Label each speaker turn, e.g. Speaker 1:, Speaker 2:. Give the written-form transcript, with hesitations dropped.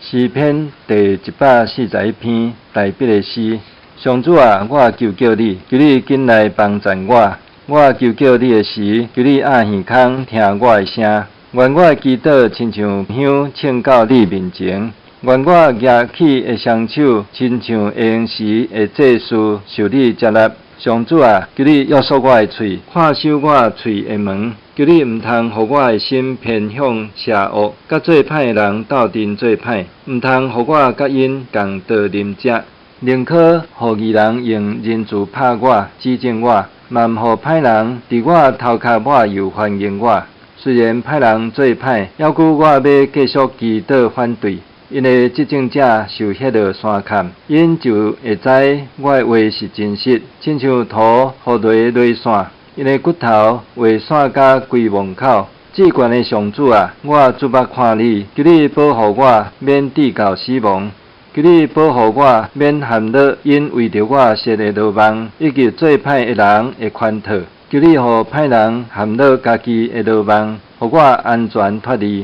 Speaker 1: 詩篇第141篇大衛的詩。上主啊，我求叫你，求你緊來幫贊我。我求叫你的時，求你掩耳孔聽我的聲。願我的祈禱親像香衝到你面前。願我舉起的雙手，親像下昏時的祭司，受你接納。上主啊，求你約束我的喙，看守我喙的門。求你毋通予我的心偏向邪惡，佮做歹的人鬥陣做歹，毋通予我佮𪜶仝桌啉食。寧可予義人用仁慈拍我，指正我，嘛毋予歹人佇我頭殼抹油歡迎我。雖然歹人做歹，猶閣我欲繼續祈禱反對。𪜶的執政者受彼落山崁，𪜶就會知我的話是真實，親像土予雷雷散，𪜶的骨頭會散甲規墓口。至懸的上主啊，我注目看你，求你保護我，免致到死亡。求你保護我，免陷落𪜶為著我設的羅網，以及做歹的人的圈套。求你予歹人陷落家己的羅網，予我安全脫離。